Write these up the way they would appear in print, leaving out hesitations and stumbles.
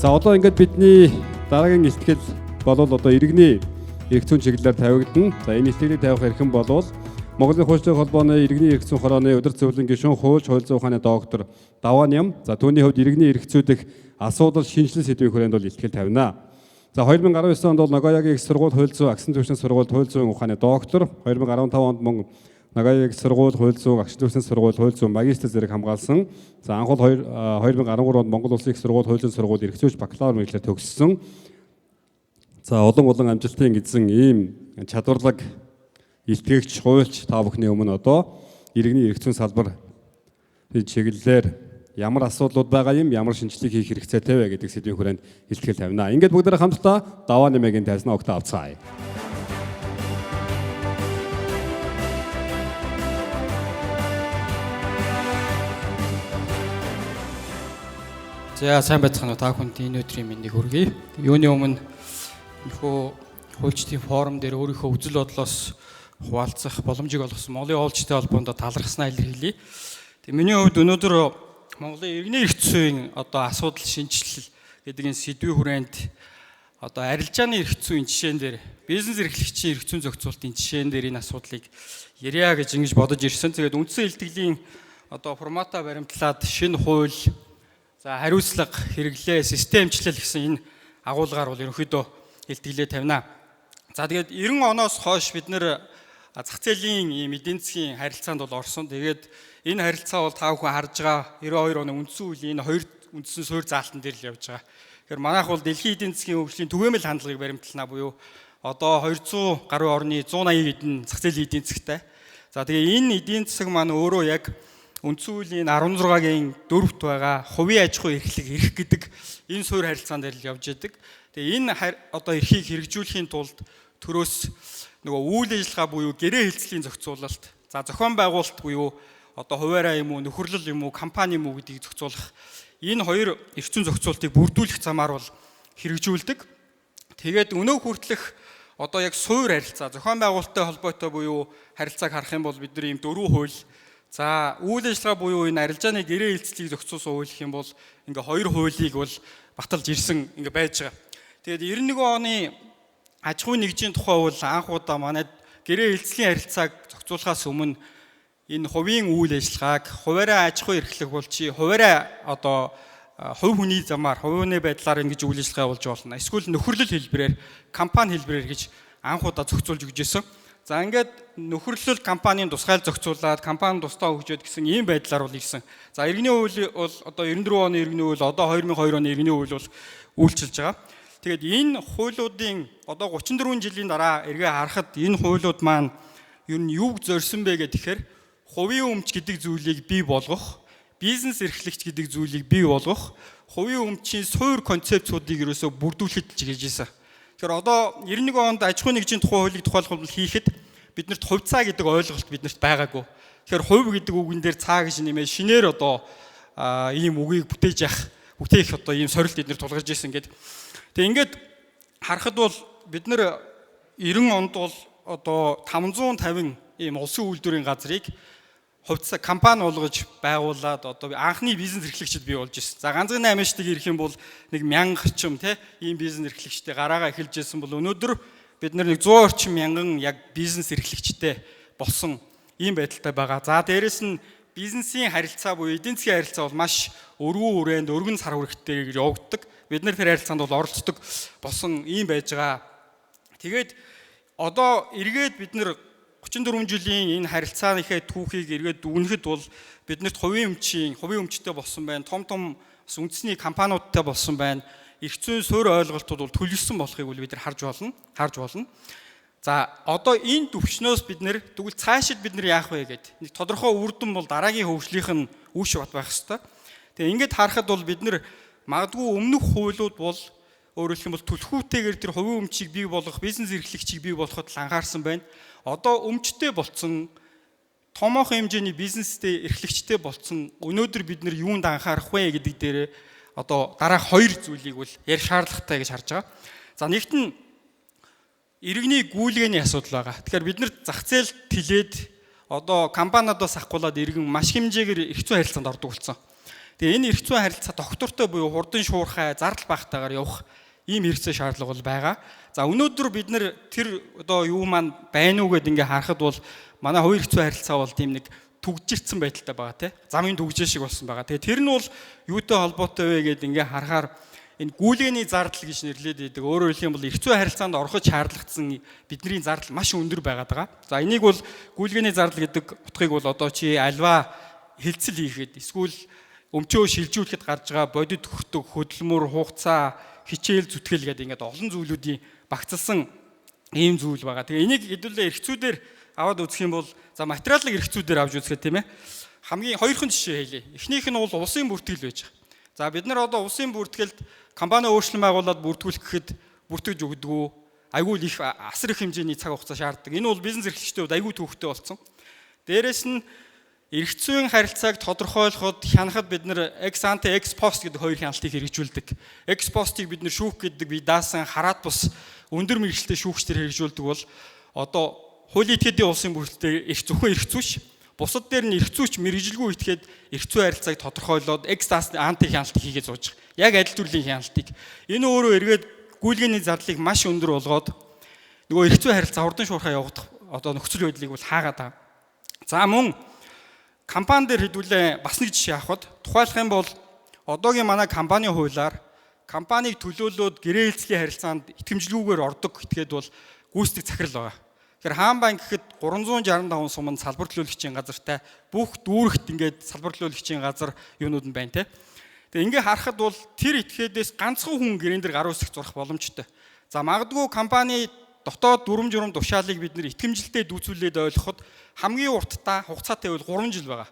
За одоо ингээд бидний дараагийн илтгэл болвол одоо иргэний эрх зүйн чиглэлээр тавигдана. За энэ илтгэлийг тавих эрхэм болвол Монголын хуульчдын холбооны иргэний эрх зүйн хорооны удирд зөвлөн гишүүн хуульч хууль зүйн ухааны доктор Давааням. За түүний хувьд иргэний эрх зүйдэх асуудал шинжилэл сэдвийн хүрээнд бол илтгэл тавина. За 2019 онд бол Нагоягийн их сургууль хууль зүйн агсан түвшний сургуульд хууль зүйн ухааны доктор, 2015 онд мөн Нагоягийн их сургууль хууль зүйн агсан түвшний сургууль хууль зүйн магистр зэрэг хамгаалсан. За анх бол 2013 онд Монгол Улсын их сургууль хууль зүйн сургууль эрх зүйч бакалавр мэргэжлээр төгссөн. За олон олон амжилтын эзэн ийм чадварлаг илтгэгч, хуульч та бүхний өмнө одоо иргэний эрх зүйн салбар чиглэлээр ямар асуудлууд байгаа юм, ямар шинжилгээ хийх хэрэгцээтэй вэ гэдэг сэдвийн хүрээнд илтгэл тавина. Ингээд бүгдээрээ хамтдаа Даваа нэмэгийн тайзнаа огтоо авцгаая. За сайн байцгаана уу, та бүхэнд энэ өдрийн мэндийг хүргэе. Юуны өмнө энэхүү хуульчдын форум дээр өөрийнхөө үзэл бодлоос хуваалцах боломжийг олгосон Монголын хуульчдын холбоонд талархснаа илэрхийлье. Тэгээ миний хувьд өнөөдөр Монголын иргэний эрх зүйн одоо асуудал шинжилэл гэдэг энэ сэдвийн хүрээнд одоо арилжааны эрх зүйн жишээн дээр бизнес эрхлэгчийн эрх зүйн зохицуултын жишээн дээр энэ асуудлыг ярья гэж ингэж бодож ирсэн. Тэгээд үндсэн илтгэлийн одоо формата баримтлаад шинэ хууль, за хариуцлага, хэрэглээ, системчлэл гэсэн энэ агуулгаар бол ерөнхийдөө илтгэлээ тавина. За тэгээд 90 оноос хойш бид нэр зах зээлийн ийм эдийн засгийн харилцаанд бол орсон. Тэгээд энэ харилцаа бол та бүхэн харж байгаа 92 оны үндсэн үеийн энэ хоёр үндсэн суурь заалтан дээр л явж байгаа. Тэгэхээр манайх бол дэлхийн эдийн засгийн хөгжлийн түгээмэл хандлагыг баримтлана буюу одоо 200 гаруй орны 180 хэдэн зах зээлийн эдийн засгтай. За тэгээ энэ эдийн засаг маань өөрөө яг үндсэн хуулийн 16-гийн 4-т байгаа хувийн аж ахуй эрхлэг эрх гэдэг энэ суурь харилцаан дээр л явж идэг. Тэгээ энэ одоо эрхийг хэрэгжүүлэхийн тулд төрөөс нөгөө үйл ажиллагаа буюу гэрээ хэлцлийн зохицуулалт, за зохион байгуулалт буюу одоо хуваараа юм уу, нөхөрлөл юм уу, компани юм уу гэдгийг зохицуулах энэ хоёр эрх зүйн зохицуултыг бүрдүүлэх замаар бол хэрэгжүүлдэг. Тэгээд өнөө хүртэлх одоо яг суурь харилцаа, зохион байгуулалттай холбоотой буюу харилцааг харах юм бол бид нар ийм дөрвөн хууль. За үйл ажиллагаа буюу энэ арилжааны гэрээ хэлцлийг зохицуулсан хууль гэх юм бол ингээ хоёр хуулийг бол баталж ирсэн ингээ байж байгаа. Тэгээд 91 оны аж ахуйн нэгжийн тухай хууль анх удаа манай гэрээ хэлцлийн харилцааг зохицуулахаас өмнө энэ хувийн үйл ажиллагааг хуваараа аж ахуй эрхлэх бол чи хуваараа одоо хувь хүний замаар хувь хүний байдлаар ингэж үйл ажиллагаа явуулж болно. Эсвэл нөхөрлөл хэлбэрээр, компани хэлбэрээр гэж анх удаа зохицуулж өгч ирсэн. За ингээд нөхөрлөл компанийн тусгайл зохицуулаад компани тусдаа хөгжөөд гэсэн ийм байдлаар бол ирсэн. За иргэний хууль бол одоо 94 оны иргэний хууль, одоо 2002 оны иргэний хууль бол үйлчилж байгаа. Тэгээд энэ хуулиудын одоо 34 жилийн дараа эргээ харахад энэ хуулиуд маань ер нь юуг зорьсон бэ гэхээр хувийн өмч гэдэг зүйлийг бий болгох, бизнес эрхлэгч гэдэг зүйлийг бий болгох, хувийн өмчийн суур концепцуудыг ерөөсөө бүрдүүлэхэд чиглэж ирсэн. Тэгэхээр одоо 91 онд аж ахуйн нэгжийн тухай хуулийг тухайлбал хийхэд биднэрт хувьцаа гэдэг ойлголт биднэрт байгаагүй. Тэгэхээр хувь гэдэг үгэн дээр цаа гэж нэмээ шинээр одоо ийм үгийг бүтээж явах, бүтээх одоо ийм сорилт биднэр тулгарч ирсэн гэдэг. Тэгээ ингээд харахад бол бид нэр 90 онд бол одоо 550 ийм улсын үйлдвэрийн газрыг хувьцаа компани болгож байгуулад одоо анхны бизнес эрхлэгчд бий болж ирсэн. За ганцхан 8 штыг ирэх юм бол нэг 1000 орчим те ийм бизнес эрхлэгчтэй гараагаа эхэлж ирсэн бол өнөөдөр бид нэг 100 орчим мянган яг бизнес эрхлэгчтэй болсон ийм байдалтай байгаа. За дээрэс нь бизнесийн харилцаа буюу эдийн засгийн харилцаа бол маш өргөн хүрээнд өргөн сар хүрэгтээр явагддаг. Бид нар тэр харилцаанд бол оролцдог болсон ийм байж байгаа. Тэгээд одоо эргээд бид нар 34 жилийн энэ харилцааныхаа түүхийг эргээд дүгнэхэд бол биднэрт хувийн өмчийн хувийн өмчтэй болсон байна. Том том бас үндэсний компаниудтай болсон байна. Эрх зүйн суурь ойлголтууд бол төлөвлөсөн болохыг бол бид нар харж болно. Харж болно. За одоо энэ төвшнөөс бид нэр тэгвэл цаашид бид нар яах вэ гэд нэг тодорхой үр дүн бол дараагийн хөгжлийнх нь үүш бат байх хэвээр. Тэгээ ингээд харахад бол бид нар магадгүй өмнөх хуулиуд бол өөрөөр хэлэх юм бол түлхүүтэйгээр тэр хувийн өмчийг бий болгох, бизнес эрхлэгчийг бий болгоход л анхаарсан байна. Одоо өмчтэй болцсон томоохон хэмжээний бизнестэй эрхлэгчтэй болцсон өнөөдөр бид нар юунд анхаарах вэ гэдэг дээр одоо дараах хоёр зүйлийг бол ярих шаардлагатай гэж харж байгаа. За нэгт нь иргэний гүйлгээний асуудал байгаа. Тэгэхээр бид нар зах зээл тэлээд одоо компаниудаас авахгуулаад иргэн маш хэмжээгээр эрх зүйн харилцаанд ордог болсон. Тэгээ энэ эрх зүйн харилцаа доктортой буюу хурдан шуурхай зардал багтаагаар явах ийм хэрэгцээ шаардлага бол байгаа. За өнөөдөр бид нэр тэр одоо юу маань байна уу гэдээ ингээ харахад бол манай хувийн эрх зүйн харилцаа бол тийм нэг түгжирсэн байдалтай байгаа тий. Замын түгжээ шиг болсон байгаа. Тэгээ тэр нь бол юутай холбоотой вэ гэдээ ингээ харахаар энэ гүйлгээний зардал гэж нэрлээд байдаг. Өөрөөр хэлэх юм бол эрх зүйн харилцаанд ороход шаардлагатсан бидний зардал маш өндөр байгаад байгаа. За энийг бол гүйлгээний зардал гэдэг утгыг бол одоо чи альва хэлцэл хийхэд эсвэл өмчөө шилжүүлэхэд гарч байгаа бодит хөртөг, хөдөлмөр, хугацаа, хичээл зүтгэл гэдэг ингээд олон зүйлүүдийн багцлсан ийм зүйл байгаа. Тэгээ энийг хэдүүлээ эрх зүйдээр аваад үзэх юм бол за материалын эрх зүйдээр авч үзэхэд тийм ээ. Хамгийн хоёрхан жишээ хэлье. Эхнийх нь бол улсын бүртгэл байж байгаа. За бид нар одоо улсын бүртгэлд компани өөрчлөн байгуулад бүртгүүлэх гэхэд бүртгэж өгдөггүй. Айгүй л их асар их хэмжээний цаг хугацаа шаарддаг. Энэ бол бизнес эрхлэгчдийн хувьд айгүй төвхтэй болсон. Дээрэс нь эрх зүйн харилцааг тодорхойлоход хянахад бид нэр ex ante ex post гэдэг хоёр хяналтыг хэрэгжүүлдэг. Ex post-ыг бид нэр шүүх гэдэг бие даасан хараат бус өндөр мэргэжилтэй шүүгчдэр хэрэгжүүлдэг бол одоо хуулийн этгээдийн улсын бүртгэл эрх зөвхөн эрх зүйш бусад дээр нь эрх зүйч мэргэжилгүй этгээд эрх зүйн харилцааг тодорхойлоод ex ante хяналтыг хийгээд сууж байгаа. Яг адил төрлийн хяналтыг. Энэ өөрөө эргээд гүйлгээний зардлыг маш өндөр болгоод нөгөө эрх зүйн харилцаа хурдан шуурхай явагдах одоо нөхцөл байдлыг бол хаагаад байгаа. За мөн компани дээр хэдүүлээ бас нэг жишээ авахад тухайлах юм бол одоогийн манай компани хуулиар компанийг төлөөлөөд гэрээ хэлцлийн харилцаанд итгэмжлгүйгээр ордог этгээд бол гүйцэтгэх захирал байгаа. Тэгэхээр Хаан банк гэхэд 365 суманд салбар төлөөлөгчийн газартай бүх дүүрэгт ингээд салбар төлөөлөгчийн газар юунууд нь байна те. Тэгээ ингээ харахад бол тэр этгээдээс ганцхан хүн гэрээн дээр гар үсэх зурах боломжтой. За магадгүй компани дотоод дүрм журам тушаалыг бид нэр итгэмжилтэй дүүцүүлээд ойлгоход хамгийн урттаа хугацаатай бол 3 жил байгаа.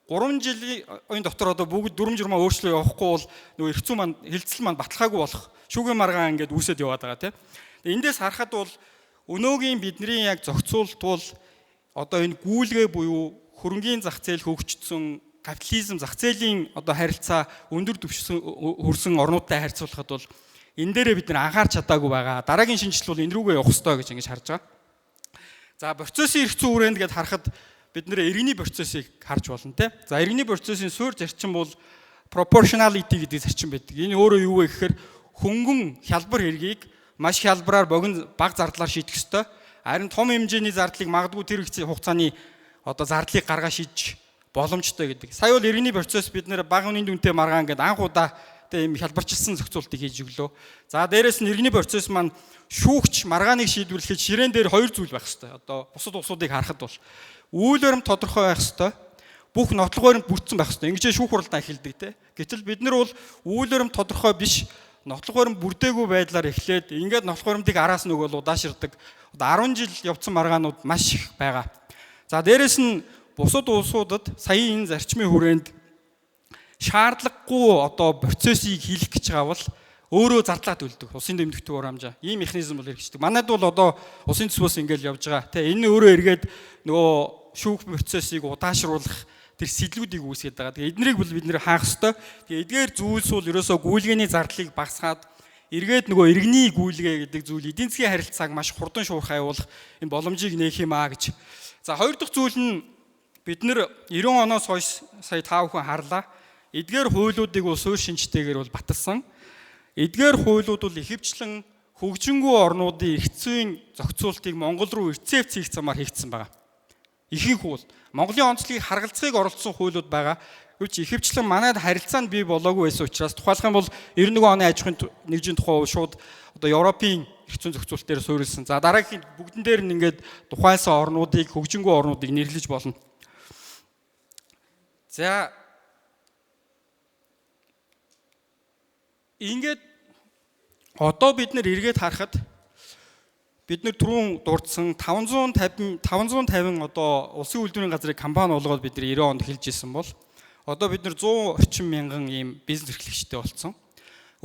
3 жилийн дотор одоо бүгд дүрм журмаа өөрчлөө явахгүй бол нөгөө эрх зүйн маань хэлцэл маань баталгаагүй болох шүүгийн маргаан ингээд үүсээд яваад байгаа тийм. Эндээс харахад бол өнөөгийн бидний яг зохицуулалт бол одоо энэ гүйлгээ буюу хөрөнгийн зах зээл хөгжсөн капитализм зах зээлийн одоо харилцаа өндөр түвшин хүрсэн орнуудтай харьцуулахад бол энэ дээрээ бид нар анхаарч чадаагүй байгаа. Дараагийн шинжилэл бол энэ рүүгээ явах ёстой гэж ингэж харж байгаа. За процессын эрх зүйн хүрээнд гээд харахад бид нэр иргэний процессыг харж болно те. За иргэний процессын суурь зарчим бол proportionality гэдэг зарчим байдаг. Энэ өөрөө юу вэ гэхээр хөнгөн хялбар хэргийг маш хялбараар богино бага зардлаар шийдэх ёстой. Харин том хэмжээний зардлыг магадгүй тэр их хугацааны одоо зардлыг гаргаа шийдэж боломжтой гэдэг. Сая бол иргэний процесс бид нэр бага үнийн дүнтэй маргаан гэдэг анх удаа тэ ийм хялбарчилсан зохицуултыг хийж өглөө. За дээрэс нь иргэний процесс маань шүүгч маргааныг шийдвэрлэхэд ширээн дээр хоёр зүйл байх ёстой. Одоо бусад улсуудыг харахад бол үйл баримт тодорхой байх ёстой. Бүх нотлох баримт бүрдсэн байх ёстой. Ингэж шүүх хуралдаан эхэлдэг те. Гэтэл бид нар бол үйл баримт тодорхой биш нотлох баримт бүрдээгүй байдлаар эхлээд ингээд нотлох баримтыг араас нөгөө л удаашрдаг. Одоо 10 жил явцсан маргаанууд маш их байгаа. За дээрэс нь бусад улсуудад саяын энэ зарчмын хүрээнд шаардлагагүй одоо процессыг хийх гэж байгаа бол өөрөө зардлаа төлдөг. Улсын дэмжигтэй хурамжаа. Ийм механизм бол хэрэгждэг. Манайд бол одоо улсын төсвөөс ингээл явж байгаа. Тэ энэ өөрөө эргээд нөгөө шүүх процессыг удаашруулах тэр сэтлүүдийг үүсгээд байгаа. Тэгээ эднэрийг бол бид нэр хаах ёстой. Тэгээ эдгээр зүйлс бол ерөөсөө гүйлгээний зардлыг багасгаад эргээд нөгөө иргэний гүйлгээ гэдэг зүйл эдийн засгийн харилцааг маш хурдан шуурхай явуулах энэ боломжийг нээх юм аа гэж. За хоёр дахь зүйл нь бид нэр 90 оноос хойш сая та бүхэн харлаа. Эдгээр хуулиудыг бол суурь шинжтэйгээр бол баталсан. Эдгээр хуулиуд бол ихэвчлэн хөгжингүй орнуудын эрх зүйн зохицуултыг Монгол руу рецепт хийх замаар хийгдсэн байгаа. Ихэнх хууль Монголын онцлогийг харгалзахыг оролдсон хуулиуд байгаа. Гэвч ихэвчлэн манайд харилцаа нь бий болоогүй байсан учраас тухайлах юм бол 91 оны аж ахуйн нэгжийн тухай шууд одоо Европын эрх зүйн зохицуулалт дээр суурилсан. За дараагийн бүгдэн дээр нь ингээд тухайлсан орнуудыг хөгжингүй орнуудыг нэрлэж болно. За ингээд одоо бид нэр эргээд харахад бид нэр түрүүн дурдсан 550 одоо улсын үйлдвэрийн газрыг компани болгоод бид нар 90 онд эхэлж исэн бол одоо бид нар 100 орчим мянган ийм бизнес эрхлэгчтэй болсон.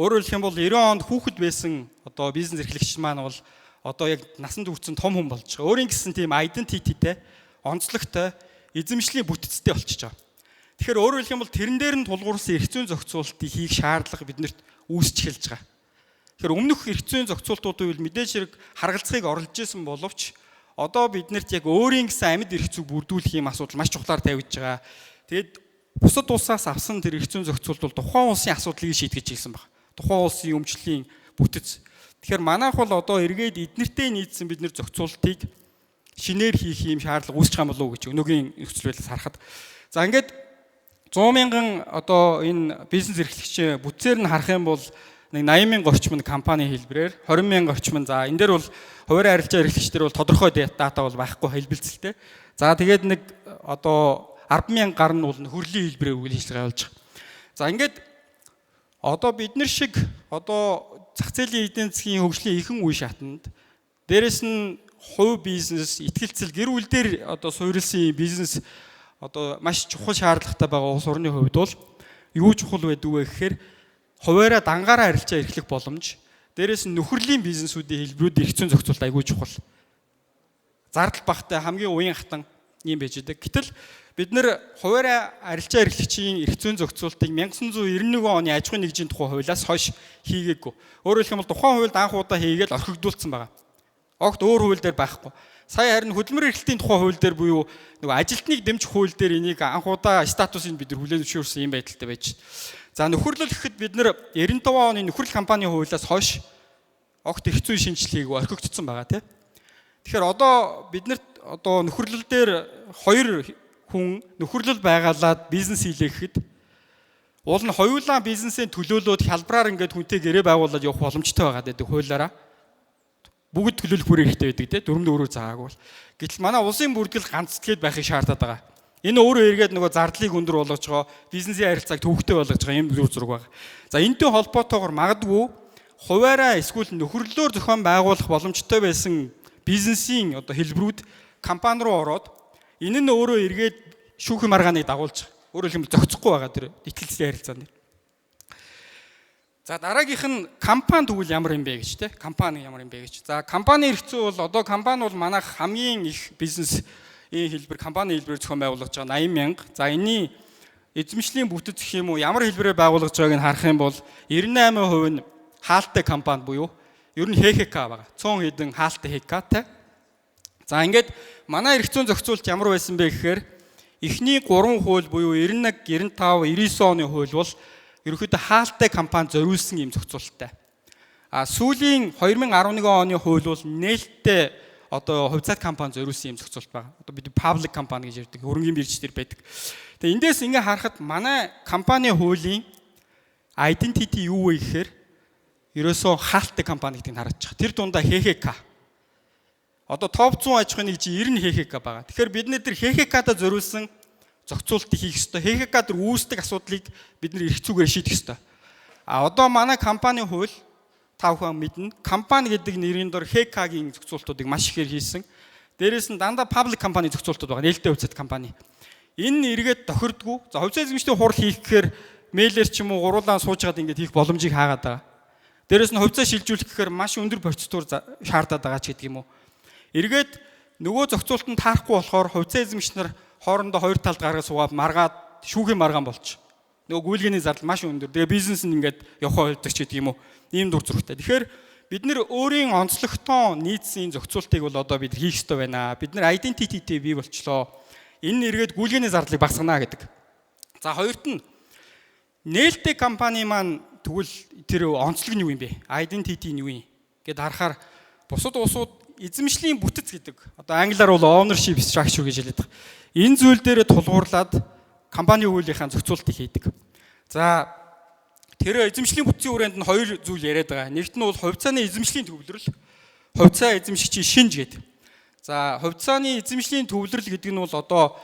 Өөрөөр хэлэх юм бол 90 онд хүүхэд байсан одоо бизнес эрхлэгч маань бол одоо яг насанд хүрсэн том хүн болж байгаа. Өөрийн гэсэн тийм identity-тэй, онцлогтой, эзэмшлийн бүтцтэй болчихж байгаа. Тэгэхээр өөрөөр хэлэх юм бол тэрэн дээр нь тулгуурласан эрх зүйн зохицуултыг хийх шаардлага биднэрт үүсч эхэлж байгаа. Тэгэхээр өмнөх эрх зүйн зохицуултууд үйл мэдээж хэрэг харгалзахыг оролдож исэн боловч одоо биднэрт яг өөрийн гэсэн амьд эрх зүйг бүрдүүлэх юм асуудал маш чухлаар тавигдж байгаа. Тэгэд бусад улсаас авсан тэр эрх зүйн зохицуулалт бол тухайн улсын асуудлыг шийтгэж ирсэн баг. Тухайн улсын өмчлөлийн бүтэц. Тэгэхээр манайх бол одоо эргээд эднэртэй нийцсэн бид нэр зохицуултыг шинээр хийх юм шаардлага үүсэж байгаа юм болов уу гэж өнөөгийн нөхцөл байдлаас харахад. За ингээд 100 мянган одоо энэ бизнес эрхлэгч бүтцээр нь харах юм бол нэг 80 мянга орчим нь компани хэлбэрээр, 20 мянга орчим нь, за энэ дээр бол хуваарь арилжаа эрхлэгчдэр бол тодорхой дата бол байхгүй, хэлбэлцэлтэй. За тэгээд нэг одоо 10 мянга гаруй нь бол нөхөрлийн хэлбэрээр үйл ажиллагаа явуулж байгаа. За ингээд одоо бид нар шиг одоо зах зээлийн эдийн засгийн хөгжлийн ихэнх үе шатанд, дээрэс нь хувь бизнес, итгэлцэл, гэр бүл дээр одоо суурилсан бизнес одоо маш чухал шаардлагатай байгаа улс орны хувьд бол юу чухал байдаг вэ гэхээр хуваараа дангаараа арилжаа эрхлэх боломж, дээрэс нь нөхөрлийн бизнесүүдийн хэлбэрүүд эрх зүйн зохицуулалт айгүй чухал. Зардал багтай, хамгийн уян хатан юм байж байдаг. Гэтэл бид нэр хуваараа арилжаа эрхлэгчийн эрх зүйн зохицуултыг 1991 оны аж ахуйн нэгжийн тухай хуулиас хойш хийгээгүй. Өөрөөр хэлэх юм бол тухайн хуульд анх удаа хийгээл орхигдуулсан байгаа. Огт өөр хууль дээр байхгүй. Сая харин хөдөлмөр эрхлэлтийн тухай хууль дээр буюу нөгөө ажилтныг дэмжих хууль дээр энийг анх удаа статусыг бид нар хүлээн зөвшөөрсөн юм байдалтай байж. За нөхөрлөл гэхэд бид нар 95 оны нөхөрлөл компани хуулиас хойш огт эрх зүйн шинжилгээг орхигдсон байгаа, тийм. Тэгэхээр одоо бид нарт одоо нөхөрлөл дээр хоёр хүн нөхөрлөл байгаалаад бизнес хийлээ гэхэд уул нь хоёулаа бизнесийн төлөөлөөд хялбараар ингээд хүнтэй гэрээ байгуулад явах боломжтой байгаа гэдэг хуулиараа бүгд төлөөлөх бүр хэрэгтэй байдаг, тийм, дөрөв өөрөөр заагаагүй бол. Гэтэл манай улсын бүртгэл ганц тэгээд байхыг шаардаад байгаа. Энэ өөрөө эргээд нөгөө зардлыг өндөр болгож байгаа, бизнесийн харилцааг төвөгтэй болгож байгаа юм зүр зураг байна. За энэтэй холбоотойгоор магадгүй хуваараа эсвэл нөхөрлөлөөр зохион байгуулах боломжтой байсан бизнесийн одоо хэлбэрүүд компани руу ороод энэ нь өөрөө эргээд шүүхийн маргааныг дагуулж байгаа. Өөрөөр хэлбэл зохицохгүй байгаа тэр итгэлцлийн харилцаанд. За дараагийнх нь компани тэгвэл ямар юм бэ гэж, те. Компани ямар юм бэ гэж. За компани эрх зүй бол одоо компани бол манайх хамгийн их бизнес ийм хэлбэр компани хэлбэрээр зохион байгуулж байгаа 80 мянга. За энэний эзэмшлийн бүтэц гэх юм уу, ямар хэлбэрээр байгуулж байгааг нь харах юм бол 98% нь хаалттай компани буюу ер нь ХХК байгаа. 100 хэдэн хаалттай ХХК-тай. За ингээд манай эрх зүйн зохицуулалт ямар байсан бэ гэхээр эхний 3 хууль буюу 91, 95, 99 оны хууль бол ерөнхийдөө хаалттай компани зориулсан юм зохицуулалттай. А сүүлийн 2011 оны хууль бол нээлттэй одоо хувьцаат компани зориулсан юм зохицуулалт байна. Одоо бид public company гэж ярьдаг. Хөрөнгийн бирж дээр байдаг. Тэгээ эндээс ингээ харахад манай компани хуулийн identity юу вэ гэхээр ерөөсөө хаалттай компани гэдгийг харж байгаа. Тэр дундаа ХХК. Одоо топ 100 аж ахуйн нэгж 90 ХХК байгаа. Тэгэхээр бид нэр тэр ХХК-та зориулсан зохицуултыг хийх ёстой. ХХК дээр үүсдэг асуудлыг бид нэр эрх зүйгээр шийдэх ёстой. А одоо манай компани хууль, та бүхэн мэднэ. Компани гэдэг нэрийн дор ХК-гийн зохицуултуудыг маш ихээр хийсэн. Дээрээс нь дандаа public company зохицуултууд байгаа. Нээлттэй хувьцаат компани. Энэ нь эргээд тохирдгоо. За хувьцаа эзэмшлийн хурал хийх гэхээр мэйлэр ч юм уу гуруулаан сууж байгаад ингээд хийх боломжийг хаагаад байгаа. Дээрээс нь хувьцаа шилжүүлэх гэхээр маш өндөр процедур шаардаад байгаа ч гэдэг юм уу. Эргээд нөгөө зохицуултанд таарахгүй болохоор хувьцаа эзэмшигч нар хоорондоо хоёр талд гаргаж суугаад маргаад шүүхийн маргаан болчих. Нөгөө гүйлгээний зардал маш өндөр. Тэгээ бизнес нь ингээд явхаа болдог ч гэдэг юм уу. Ийм дур зурагтай. Тэгэхээр бид нэр өөрийн онцлогтон нийцсэн зохицуултыг бол одоо бид хийх ёстой байна. Бид нэр identity-тэй бий болчлоо. Энэ нь эргээд гүйлгээний зардлыг багасгана гэдэг. За хоёрт нь нээлттэй компани маань тэгвэл тэр онцлог нь юу юм бэ? Identity нь юу юм гэд харахаар бусад улсууд эзэмшлийн бүтэц гэдэг. Одоо англиар бол ownership structure гэж хэлээд байгаа. Энэ зүйл дээр тулгуурлаад компани хуулийнхаа зохицуултыг хийдэг. За тэр эзэмшлийн бүтцийн хүрээнд нь хоёр зүйл яриад байгаа. Нэгт нь бол хувьцааны эзэмшлийн төвлөрөл, хувьцаа эзэмшигчийн шинж гэдэг. За хувьцааны эзэмшлийн төвлөрөл гэдэг нь бол одоо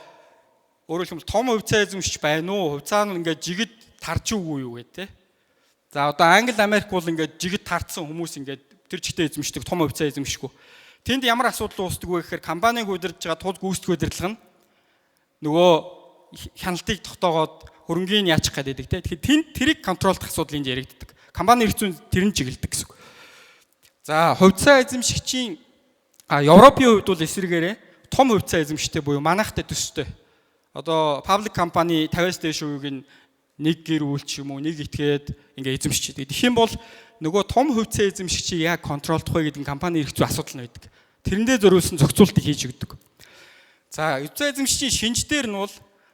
өөрөөр хэлбэл том хувьцаа эзэмшигч байна уу? Хувьцаа нь ингээд жигд тарж үгүй юу гэдэг, те. За одоо Англи, Америк бол ингээд жигд тартсан хүмүүс ингээд тэр чигтээ эзэмшдэг, том хувьцаа эзэмшихгүй. Тэнд ямар асуудал үүсдэг вэ гэхээр компаниг удирдах байгаа тул гүйцэтгэх удирдлага нь нөгөө хяналтыг тогтоогоод хөрөнгийг яачих гэдэг, те. Тэгэхээр тэнд тэрийг control дох асуудал энд яригддаг. Компани эрх зүйн тэрэн чиглэдэг гэсэн үг. За хувьцаа эзэмшигчийн Европын хувьд бол эсрэгээрээ том хувьцаа эзэмшигтэй буюу манайхтай төстэй. Одоо public company 50-аас дээш үеийг нь нэг гэр бүл ч юм уу, нэг этгээд ингээ эзэмшиж байдаг. Тэгэх юм бол нөгөө том хувьцаа эзэмшигчийг яг control дох вэ гэдэг нь компани эрх зүй асуудал нь байдаг. Тэрэндээ зориулсан зохицуултыг хийж өгдөг. За хувьцаа эзэмшигчийн шинж дээр нь бол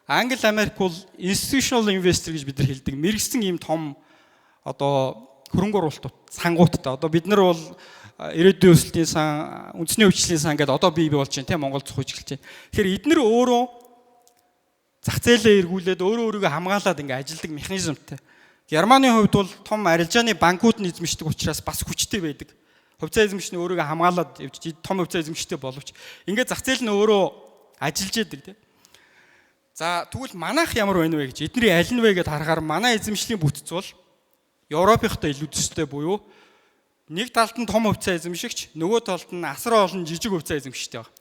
Англи, Америк бол institutional investor гэж бид нар хэлдэг. Мэргэсэн ийм том одоо хөрөнгө оруулалтууд сангуудтай. Одоо бид нар бол ирээдүйн өсөлтийн сан, үндэсний хөгжлийн сан гэдэг одоо бий болж байна, тийм, Монгол зохиож эхэлж байна. Тэгэхээр эднэр өөрөө зах зээлээ эргүүлээд өөрөө өөрийгөө хамгаалаад ингээ ажилдаг механизмтай. Германы хувьд бол том арилжааны банкуд нь эзэмшдэг учраас бас хүчтэй байдаг. Хувьцаа эзэмшний өөрийгөө хамгаалаад явж, том хувьцаа эзэмштэй боловч ингээд зах зээл нь өөрөө ажиллаж яадаг, тийм. За, тэгвэл манайх ямар байна вэ гэж, эдний аль нь вэ гэдээ харахаар манай эзэмшлийн бүтэц бол Европынхтай илүү төстэй буюу нэг талд нь том хувьцаа эзэмшигч, нөгөө талд нь асар олон жижиг хувьцаа эзэмшигчтэй байна.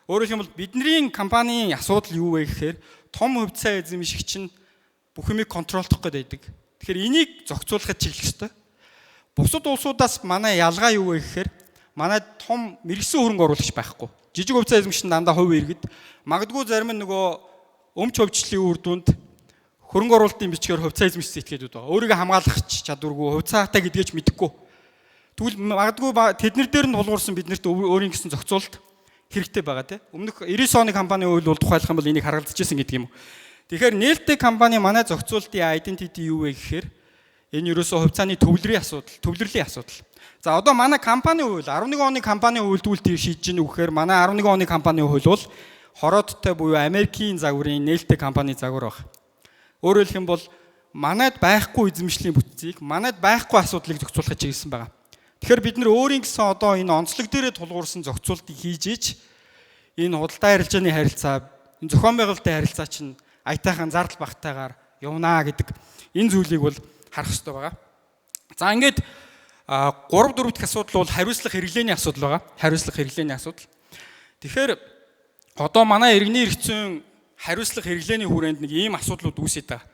Өөрөөр хэлбэл, бидний компанийн асуудал юу вэ гэхээр том хувьцаа эзэмшигч нь бүх юмыг control дох гээд байдаг. Тэгэхээр энийг зохицуулахад чиглэх ёстой. Бусад улсуудаас манай ялгаа юу вэ гэхээр манай том мэргэсэн хөрөнгө оруулагч байхгүй. Жижиг хувьцаа эзэмшигч нь дандаа хувь иргэд. Магадгүй зарим нь нөгөө өмч хөвчлөлийн үр дүнд хөрөнгө оруулалтын бичгээр хувьцаа эзэмшсэн этгээдүүд байгаа. Өөрийгөө хамгаалах чадваргүй, хувьцаатай гэдгээ ч мэдэхгүй. Тэгвэл магадгүй тэднэр дээр нь тулгуурсан биднэрт өөрийн гэсэн зохицуулалт хэрэгтэй байгаа, тийм. Өмнөх 99 оны компани хууль бол тухайлах юм бол энийг харгалзаж исэн гэдэг юм уу. Тэгэхээр нээлттэй компани манай зохицуултын identity юу вэ гэхээр энэ ерөөсөө хувьцааны төвлөрийн асуудал, төвлөрлийн асуудал. За, одоо манай компани хууль, 11 оны компани хууль тэгвэл шийдэж гэнэ үү гэхээр манай 11 оны компани хууль бол хороодтой буюу Америкийн загварын нээлттэй компани загвар баг. Өөрөөр хэлэх юм бол манайд байхгүй эзэмшлийн бүтцийг, манайд байхгүй асуудлыг зохицуулахыг чиглэсэн байгаа. Тэгэхээр бид нар өөрийн гэсэн одоо энэ онцлог дээрээ тулгуурсан зохицуултыг хийж иж энэ худалдаа арилжааны харилцаа, энэ зохион байгуулалтын харилцаа чинь аятайхан зардал багтайгаар явнаа гэдэг энэ зүйлийг бол харах хэрэгтэй байгаа. За, ингээд 3 4 дахь асуудал бол хариуцлага хэрэглээний асуудал байгаа. Хариуцлага хэрэглээний асуудал. Тэгэхээр одоо манай иргэний эрх зүйн хариуцлага хэрэглээний хүрээнд нэг ийм асуудлууд үүсээд байгаа.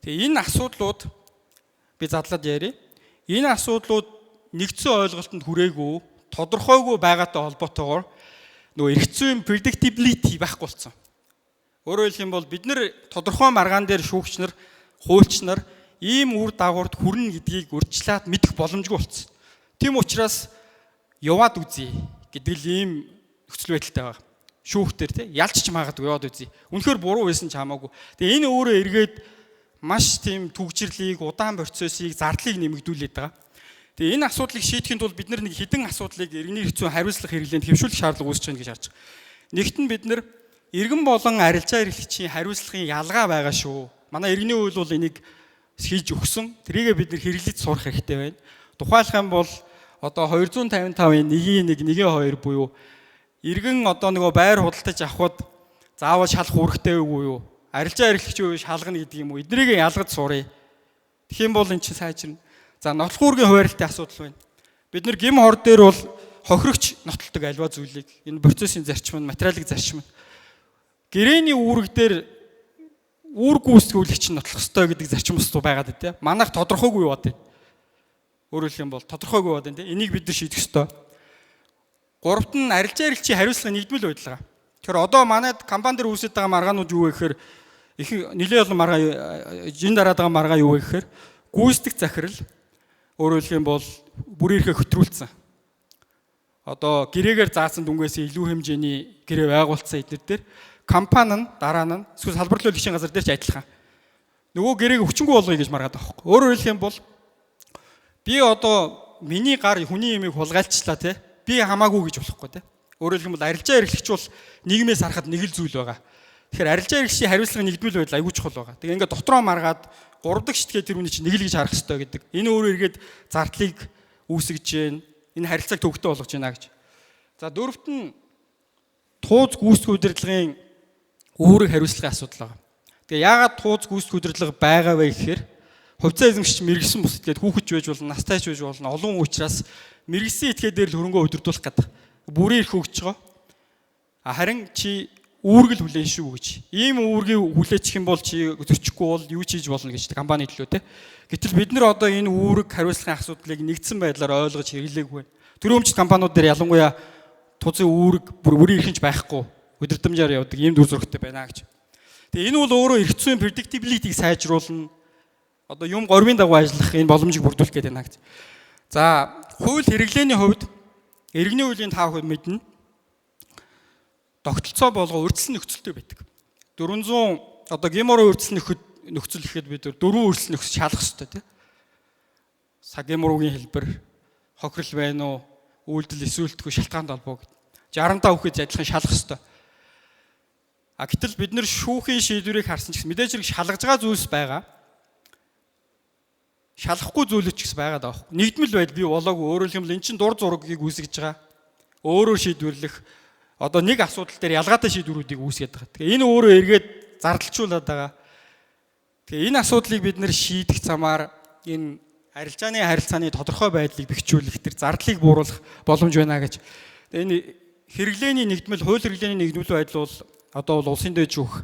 Тэгээ энэ асуудлууд би задлаад ярья. Энэ асуудлууд нэгдсэн ойлголтод хүрээгүй, тодорхойгүй байгаатай холбоотойгоор нөгөө эрх зүйн predictability байхгүй болсон. Өөрөөр хэлэх юм бол бид нар тодорхой маргаан дээр шүүгч нар, хуульч нар ийм үр дагаварт хүрнэ гэдгийг урьдчилаад мэдэх боломжгүй болсон. Тийм учраас яваад үзье гэдэг л ийм нөхцөл байдалтай байгаа. Шүүхтэр тий ялч ч магадгүй яваад үзье. Үнэхээр буруу байсан ч хамаагүй. Тэгээ энэ өөрөө эргээд маш тийм түгжирлийг, удаан процессыг, зардлыг нэмэгдүүлээд байгаа. Тэгээ энэ асуудлыг шийдэхин тулд бид нар нэг хэдэн асуудлыг иргэний эрх зүйн хариуцлага хэрэглээнд хэвшүүлэх шаардлага үүсэж байна гэж харж байгаа. Нэгт нь бид нар иргэн болон арилжаа эрхлэгчийн хариуцлагын ялгаа байгаа шүү. Манай иргэний хууль бол энийг хийж өгсөн. Тэрийгээ бид нар хэрэглэж сурах хэрэгтэй байна. Тухайлах юм бол одоо 255-ын 1-ийн 1, 1-2 буюу иргэн одоо нөгөө байр худалдаж авахд заавал шалах үүрэгтэй үгүй юу? Арилжаа эрхлэгчийн үе шалгана гэдэг юм уу? Эднийг ялгаж сурыг. Тэгэх юм бол эн чинь сайжирна. За, нотлох үүргийн хуваарлтын асуудал байна. Бид нар гэм хор дээр бол хохирогч нотолдог альва зүйлийг, энэ процессын зарчим нь, материалын зарчим нь. Гэрээний үүрэг дээр үүрэг гүйцэтгүүлэгч нь нотлох ёстой гэдэг зарчим бас байгаад байна, тийм. Манайх тодорхойгүй яваад байна. Өөрөөр хэлэх юм бол тодорхойгүй яваад байна, тийм. Энийг бид нар шийдэх ёстой. Гуравт нь арилжаа эрхлэгчийн хариуцлага нэгдмэл байдал байгаа. Тэгэхээр одоо манайд компани дээр үүсэж байгаа маргаанууд юу вэ гэхээр их нэлээд олон маргаа, жин дараад байгаа маргаа юу вэ гэхээр гүйцэтгэх захирал, өөрөөр хэлэх юм бол бүрийн эрхээ хөтрүүлсэн. Одоо гэрээгээр заасан дүнгээс илүү хэмжээний гэрээ байгуулсан эднэр дээр компани нь дараа нь эсвэл салбарлын лэгшин газар дээр ч адилхан. Нөгөө гэрээг хүчингү болгоё гэж маргаад байгаа байхгүй. Өөрөөр хэлэх юм бол би одоо миний гар хүний ямыг хулгайлчлаа, те. Би хамаагүй гэж болохгүй, те. Өөрөөр хэлэх юм бол арилжаа эрхлэгч бол нийгмээс харахад нэг л зүйл байгаа. Тэгэхээр арилжаа эрхлэгчийн хариуцлага нэгдмэл байдал аягүй чухал байгаа. Тэгээ ингээд дотроо маргаад гурав дахь шитгээ тэр хүний чинь нэг л гэж харах хэрэгтэй гэдэг. Энэ өөрөө эргээд зардлыг үүсгэж гэн, энэ харилцааг төвөгтэй болгож байна гэж. За, дөрөвт нь тууз гүйцэтгэх удирдлагын үүрэг хариуцлагын асуудал байгаа. Тэгээ яагаад тууз гүйцэтгэх удирдлага байгаа вэ гэхээр хувьцаа эзэмшигч мэргэсэн бус этгээд хүүхэд байж болно, настай ч байж болно. Олон учраас мэргэсэн этгээдээр л хөрөнгөө удирдуулах гэдэг. Бүрийн эрх өгч байгаа. А харин чи үүрэг л хүлээн шүү гэж. Ийм үүргийг хүлээчих юм бол чи зөрчихгүй бол юу ч хийж болно гэж компани төлөө, те. Гэтэл бид нар одоо энэ үүрэг хариуцлагын асуудлыг нэгдсэн байдлаар ойлгож хэрэглээгүй байна. Төрийн компаниуд дээр ялангуяа тузын үүрэг бүр бүрийн эрхэнч байхгүй удирдамжаар явдаг ийм дүр зурагтай байна гэж. Тэгээ энэ бол өөрөө эрх зүйн predictability-г сайжруулна. Одоо юм гормын дагуу ажиллах энэ боломжийг бүрдүүлэх гээд байна гэж. За, хууль хэрэглээний хувьд иргэний хуулийн та бүхэн мэднэ. Тогтолцоо болгоо урьдчилсан нөхцөлтэй байдаг. 400 одоо геморрой үрдэл нөхцөл гэхэд бид дөрвөн үрдэл нөхцөл шалгах хэрэгтэй тийм. Геморрогийн хэлбэр, хохирол байна уу, үйлдэл эсүүлтгүй шалтгаанд холбоо гэд. 65 үхэд адилхан шалгах хэрэгтэй. А гэтэл бид нэр шүүхийн шийдвэрийг харсан ч гэсэн мэдээж хэрэг шалгаж байгаа зүйлс байгаа. Шалахгүй зүйлүүд ч гэсэн байгаа даа. Нэгдмэл байдал бий болоогүй. Өөрөөр хэлбэл эн чинь дур зургийг үүсгэж байгаа. Өөрөө шийдвэрлэх одоо нэг асуудал дээр ялгаатай шийдвэрүүдийг үүсгээд байгаа. Тэгээ энэ өөрөө эргээд зардалчуулаад байгаа. Тэгээ энэ асуудлыг бид нэр шийдэх замаар энэ арилжааны харилцааны тодорхой байдлыг бэхжүүлэх, тэр зардлыг бууруулах боломж байна гэж. Тэгээ энэ хэрэглээний нэгдмэл, хууль хэрэглээний нэгдмэл байдал бол одоо бол улсын дээд шүүх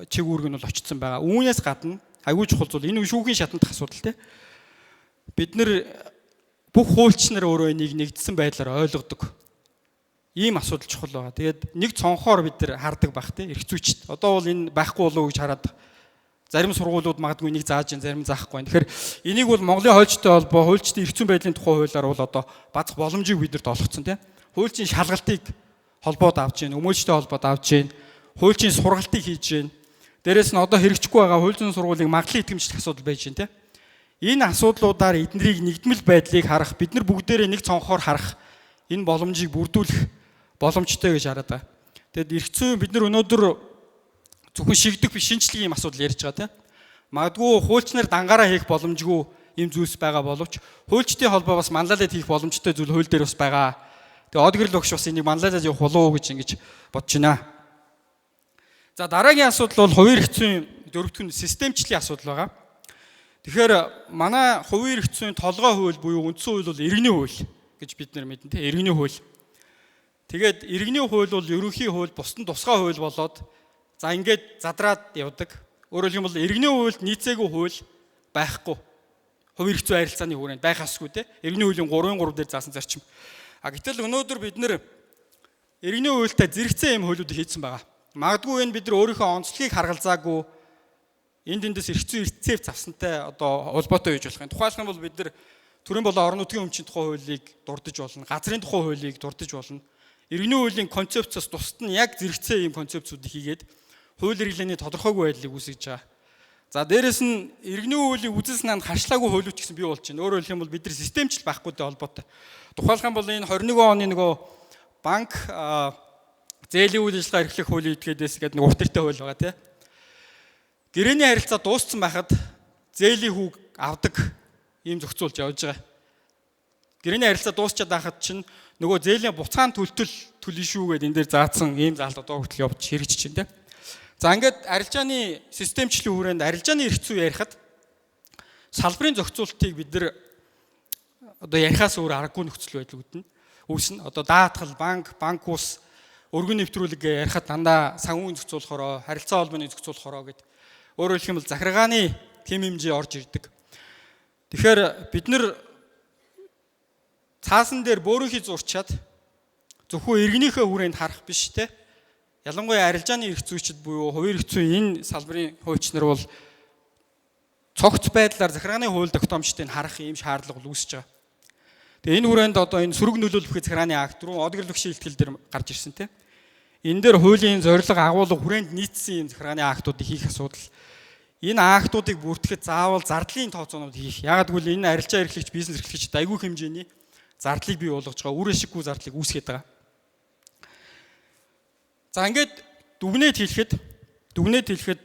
чиг үүрэг нь бол очсон байгаа. Үүнээс гадна аягүй чухал зүйл энэ шүүхийн шатандах асуудал те. Бид нэр бүх хуульч нар өөрөө энийг нэгдсэн байдлаар ойлгодог. Ийм асуудал чухал байгаа. Тэгээд нэг цонхоор бид нар хардаг байх те, эрх зүйчд. Одоо бол энэ байхгүй болов уу гэж хараад зарим сургуулиуд магадгүй энийг зааж, зарим заахгүй. Тэгэхээр энийг бол Монголын хуульчтай холбоо, хуульчдын эрх зүйн байдлын тухай хуулиар бол одоо базах боломжийг бидэрт олгоцсон те. Хуульчийн шалгалтыг холбоод авч гин, өмөөлчтэй холбоод авч гин, хуульчийн сургалтыг хийж гин. Дээрээс нь одоо хэрэгжихгүй байгаа хууль зүйн сургуулийн магадлал итгэмжлэх асуудал байж гин те. Энэ асуудлуудаар эднэрийг нэгдмэл байдлыг харах, бид нар бүгдээрээ нэг цонхоор харах энэ боломжийг бүрдүүлэх боломжтой гэж хараад байгаа. Тэгэд эрх зүйн бид нар өнөөдөр зөвхөн шигдэх биш шинжлэгийн юм асуудал ярьж байгаа тийм. Магадгүй хуульч нар дангаараа хийх боломжгүй юм зүйлс байгаа боловч хуульчдын холбоо бас манлайлаад хийх боломжтой зүйл хууль дээр бас байгаа. Тэгээ Одгэрэл багш бас энийг манлайлаад явах болов уу гэж ингэж бодож байна. За дараагийн асуудал бол хувийн эрх зүйн дөрөвдүг нь системчлийн асуудал байгаа. Тэгэхээр манай хувийн эрх зүйн толгой хууль буюу үндсэн хууль бол иргэний хууль гэж бид нар мэднэ тийм, иргэний хууль. Тэгээд иргэний хууль бол ерөнхий хууль, бусад нь тусгай хууль болоод за ингээд задраад явдаг. Өөрөөр хэлбэл иргэний хуульд нийцээгүй хууль байхгүй. Хувийн эрх зүйн харилцааны хүрээнд байх ёсгүй те. Иргэний хуулийн 3-3 дээр заасан зарчим. А гэтэл өнөөдөр бид нэр иргэний хуультай зэрэгцэн юм хуулиудыг хийцэн байгаа. Магадгүй энэ бид нар өөрийнхөө онцлогийг харгалзаагүй энд эндээс эрх зүйн рецепт авсантай одоо холбоотой байж болох юм. Тухайлах юм бол бид нар төрийн болон орон нутгийн өмчийн тухай хуулийг дурдж болно. Газрын тухай хуулийг дурдж болно. Иргэний хуулийн концепцоос тусад нь яг зэрэгцэн ийм концепцүүдийг хийгээд хууль хэрэглээний тодорхойгүй байдлыг үүсгэж байгаа. За дээрэс нь иргэний хуулийн үзэл санаанд харшлаагүй хуулиуд ч гэсэн бий болж байна. Өөрөөр хэлэх юм бол бид нар системчл байхгүйтэй холбоотой. Тухайлах юм бол энэ 21 оны нөгөө банк зээлийн үйл ажиллагаа эрхлэх хуулийн этгээдээс гэдэг нэг урт эртээ хууль байгаа тий. Гэрээний харилцаа дууссан байхад зээлийн хүүг авдаг ийм зохицуулж явж байгаа. Гэрээний харилцаа дуусчаад байхад чинь нөгөө зээлийн буцаан төлтөл төлнө шүү гэдээ энэ дээр заасан ийм заалт одоо хүртэл явж хэрэгжиж байна тий. За ингээд арилжааны системчлийн хүрээнд арилжааны эрх зүй ярихад салбарын зохицуултыг бид нар одоо ярихаас өөр аргагүй нөхцөл байдал үүднэ. Үүснэ. Одоо даатгал, банк, банк ус, өргөн нэвтрүүлэг гэж ярихад дандаа санхүүгийн зохицуулахороо, харилцаа холбооны зохицуулахороо гэд. Өөрөөр хэлэх юм бол захиргааны тэм хэмжээ орж ирдэг. Тэгэхээр бид нар цаасан дээр бөөрөнхий зурчаад зөвхөн иргэнийхээ хүрээнд харах биш те. Ялангуяа арилжааны эрх зүйчид буюу хувийн эрх зүйн энэ салбарын хуульч нар бол цогц байдлаар захиргааны хууль тогтоомжтыг харах ийм шаардлага үүсэж байгаа. Тэгээ энэ хүрээнд одоо энэ сөрөг нөлөөлөх захиргааны акт руу Одгэрэл багшийн илтгэл дээр гарч ирсэн те. Энэ дээр хуулийн зорилго агуулга хүрээнд нийцсэн ийм захиргааны актуудыг хийх асуудал. Энэ актуудыг бүртгэхэд заавал зардлын тооцоонууд хийх. Яагаад гэвэл энэ арилжаа эрхлэгч, бизнес эрхлэгчид айгүй хэмжээний зардлыг бий болгож байгаа, үр ашиггүй зардлыг үүсгээд байгаа. За ингээд дүгнээд хэлэхэд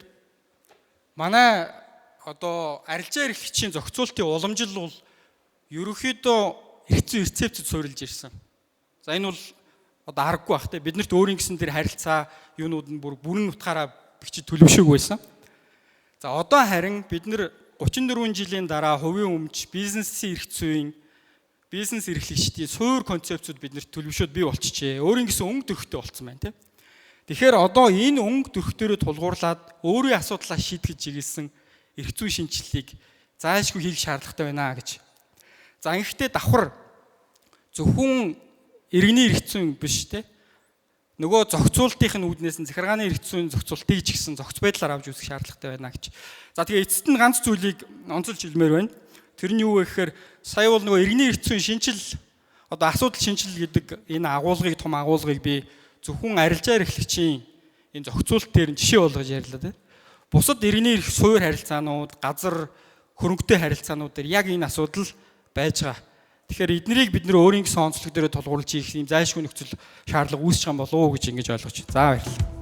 манай одоо арилжаа эрхлэгчийн зохицуултын уламжлал бол ерөнхийдөө эрх зүйн рецептэд суурилж ирсэн. За энэ бол одоо аргагүй бах те. Биднэрт өөрийн гэсэн тэр харилцаа юунууд нь бүр бүрэн утгаараа бичиж төлөвшөөгүй байсан. За одоо харин бид нэр 34 жилийн дараа хувийн өмч, бизнесийн эрх зүйн, бизнес эрхлэгчдийн суур концепцүүд биднэрт төлөвшөөд бий болчихжээ. Өөрийн гэсэн өнгө төрхтэй болцсон байна те. Тэгэхээр одоо энэ өнгө төрхтөрөө тулгуурлаад өөрийн асуудлаа шийтгэж чиглэсэн эрх зүйн шинжилгээг заашгүй хийх шаардлагатай байна гэж. За ингэхдээ давхар зөвхөн иргэний эрх зүйн биш те. Нөгөө зохицуултын үүднээс нь захиргааны эрх зүйн зохицуултыг ч гэсэн зохиц байдлаар авч үзэх шаардлагатай байна гэж. За тэгээ эцэст нь ганц зүйлийг онцолж хэлмээр байна. Тэр нь юу вэ гэхээр сая бол нөгөө иргэний эрх зүйн шинжил одоо асуудал шинжил гэдэг энэ агуулгыг том агуулгыг би зөвхөн арилжаа эрхлэгчийн энэ зохицуулт дээр нь жишээ болгож ярьлаа те. Бусад иргэний эрх суур харилцаанууд, газар хөрөнгөтэй харилцаанууд дээр яг энэ асуудал байж байгаа. Тэгэхээр эднэрийг бид нэр өөрийн гэсэн онцлог дээр тулгуурлаж хийх юм зайлшгүй нөхцөл шаардлага үүсэж байгаа юм болов уу гэж ингэж ойлгож байна. За, баярлалаа.